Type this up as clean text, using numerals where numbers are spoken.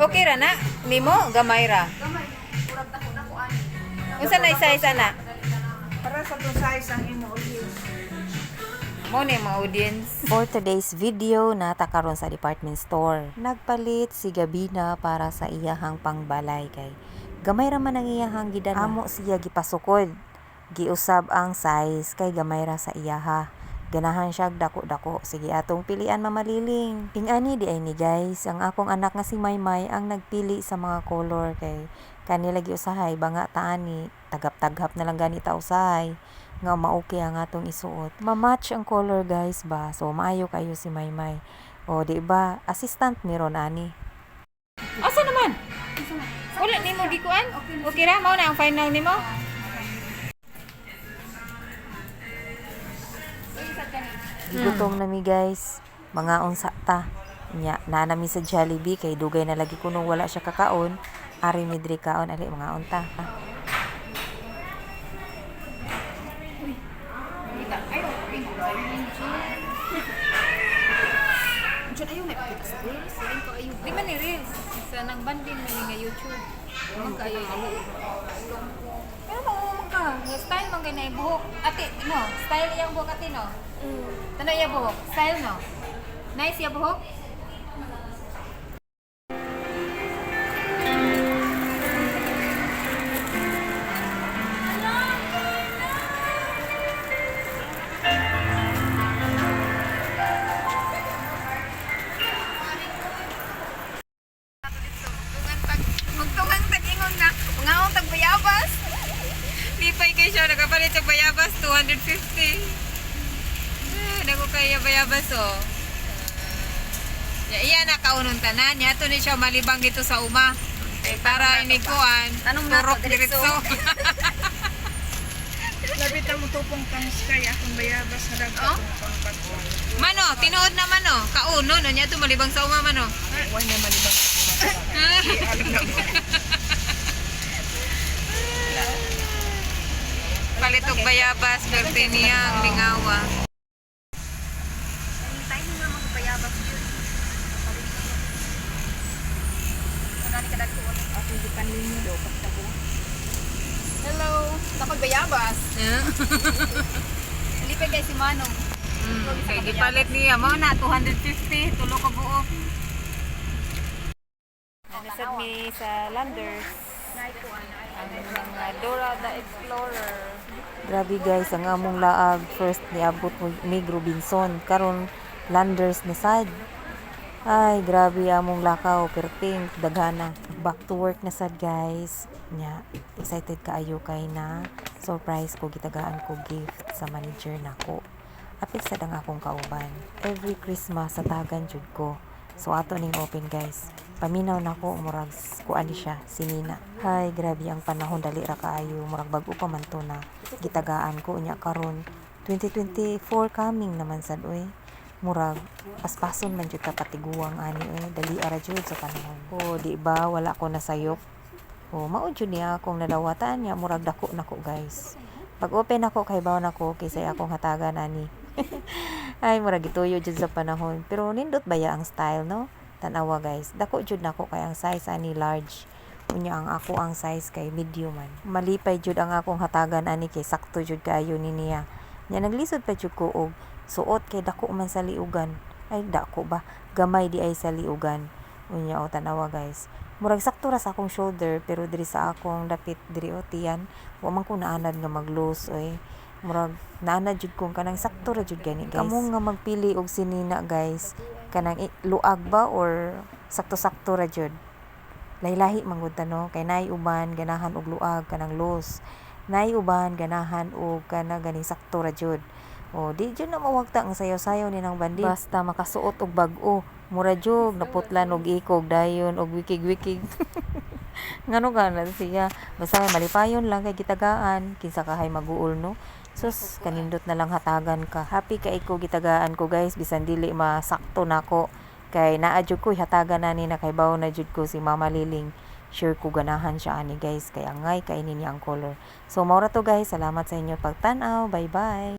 Okay ra na nimo, gamay ra. Gamay. Murag dako na ko ani. Unsa na size ana? Para sa to size ang imo audience. Mo ni mga audience. For today's video, nata karon sa department store. Nagpalit si Gabina para sa iyahang pangbalay kay gamay ra man ang iyahang gidala. Amo siya gipasukod. Giusab ang size kay gamay ra sa iyaha. Ganahan siya dako-dako. Sige, atong pilian, Mamaliling. Ingani di ay ni guys, ang akong anak nga si Maymay ang nagpili sa mga color kay kanila giusahay banga taani tagap-taghap na lang ganita usahay nga maokay ang atong isuot. Ma-match ang color, guys, ba? So maayo kayo si Maymay. O di ba? Assistant mi ron ani. Asa naman? Wala nimo gikuan? Okay ra mao na ang final nimo? Gigutom na mi, guys. Mga unsa ta. Nya, naa na mi sa Jollibee kay dugay na lagi kuno wala siya kakaon. Ari mi diri kaon ali mga unta. Diyan ayaw na ipakita sa reels. Ayun ko ayaw. Di man ni reels sa nang banding man ni nga YouTube. Man kayo. Pero mao man ka, nga style man kay na buhok. Ate, no, style iyang buhok ate no. Tanaw iya buhok, style no. Nice iya buhok. Tungan tag magtungang tag-ingon na mangaon tag bayabas. Lipay kay siya nakapalit og bayabas 250. Eh, dako kay bayabas oh. Ya, iya na kaunon tanan. Nya ato ni siya malibang dito sa uma. Eh, para inikuan, Tanong na turok to, diretso. diretso. Labit ang mutupong kang sky akong bayabas na dagko Oh? pang pagkuan. Mano, tinuod na mano. Kaunon, no, nya to malibang sa uma mano. Why na malibang sa uma. Palit og bayabas, perte niya ang lingawa. Tayo nga mga bayabas yun. Wala ni kadagko. Ako di panlinyo do pagtabo. Hello. Takoy bayabas. Yeah. Lipay kay si Manong. Kay gipalit niya mao na 250 tulo ka buok. Nasad mi sa Landers. Ang mga Dora the Explorer. Grabe guys, ang among laag first niabot mo mig Robinson karon Landers na sad. Ay, grabe among lakaw, perting daghana. Back to work na sad guys. Nya, excited kaayo kay na surprise ko gitagaan ko gift sa manager nako. Apil sad ang akong kauban. Every Christmas sa tagan jud ko. So ato ning open guys. Paminaw nako murag kuan ni siya si Nina. Hay, grabe ang panahon, dali ra kaayo, murag bag-o pa man to na gitagaan ko unya karon 2024 coming naman sad oy. Murag paspason man jud ta patiguang ani oy, dali ara jud sa panahon. O di ba wala ko nasayop. O mao jud niya akong nadawatan niya murag dako nako guys. Pag open ako kay baw nako kaysa akong hatagan ani. Ay, murag gituyo jud sa panahon. Pero nindot baya ang style, no? Tanawa guys. Dako jud nako kay ang size ani large. Unya ang ako ang size kay medium man. Malipay jud ang akong hatagan ani kay sakto jud kaayo ni niya. Nya naglisod pa jud ko og suot kay dako man sa liugan. Ay, dako ba? Gamay di ay sa liugan. Unya o tanawa guys. Murag sakto ra sa akong shoulder pero diri sa akong dapit diri o tiyan, wa man ko naanad nga mag-loose oy. Murag naanad jud kong kanang sakto ra jud gani guys. Kamo nga magpili og sinina guys, kanang luag ba or sakto-sakto ra jud? Lahi-lahi man gud ta no kay naay uban ganahan og luag kanang loose. Naay uban ganahan og kana ganing sakto ra jud. O di jud na mawagta ang sayaw-sayaw ni nang bandi. Basta makasuot og bag-o, mura jud naputlan og ikog dayon og wikig-wikig. Ngano ka na siya? Basta may malipayon lang kay gitagaan, kinsa kahay maguol no. Sus, kanindot na lang hatagan ka. Happy kay ko gitagaan ko guys, bisan dili masakto nako. Kay naa jud ko hatagan na ni nakaibaw na jud ko si Mama Liling. Sure ko ganahan siya ani guys kay angay kay niya ang color. So mao ra to guys, salamat sa inyo pagtan-aw. Bye bye.